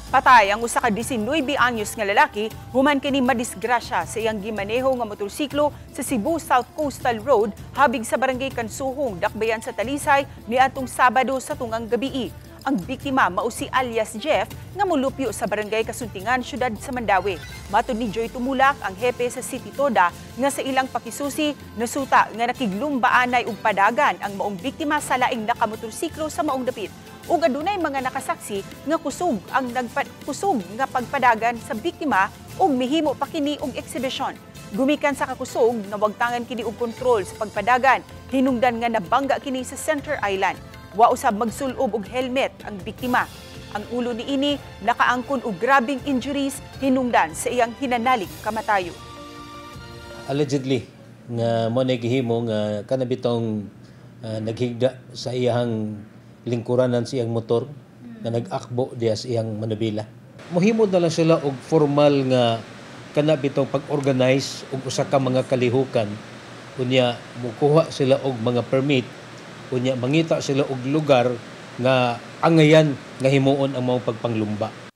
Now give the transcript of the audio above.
Patay ang usa ka 19 anyos nga lalaki human kini madisgrasya sa iyang gimaneho nga motorsiklo sa Cebu South Coastal Road habig sa Barangay Kansuhong, Dakbayan sa Talisay niadtong Sabado sa tungang gabii. Ang biktima mao si alias Jeff nga molupyo sa Barangay Kasuntingan, syudad sa Mandaue. Matod ni Joy Tumulak, ang hepe sa City Toda, nga sa ilang pakisusi nasuta nga nakiglumbaan og padagan ang maong biktima sa laing nakamotorsiklo sa maong dapit ug adunay mga nakasaksi nga kusog nga pagpadagan sa biktima ug mihimo pa kini og eksibisyon. Gumikan sa kakusog, nawagtangan kini og kontrol sa pagpadagan hinungdan nga nabangga kini sa center island. Wa usab magsulob og helmet ang biktima. Ang ulo niini nakaangkon og grabeng injuries hinungdan sa iyang hinanalig kamatayo. Allegedly nga mo na gihimo nga kana bitong naghigda sa iyang lingkuranan sa iyang motor nga nag-akbo diya sa iyang manubela. Mohimo na lang sila og formal nga kana bitong pag-organize og usa ka mga kalihukan, unya mukuha sila og mga permit, unya mangita sila og lugar nga angayan nga himuon ang mga pagpanglumba.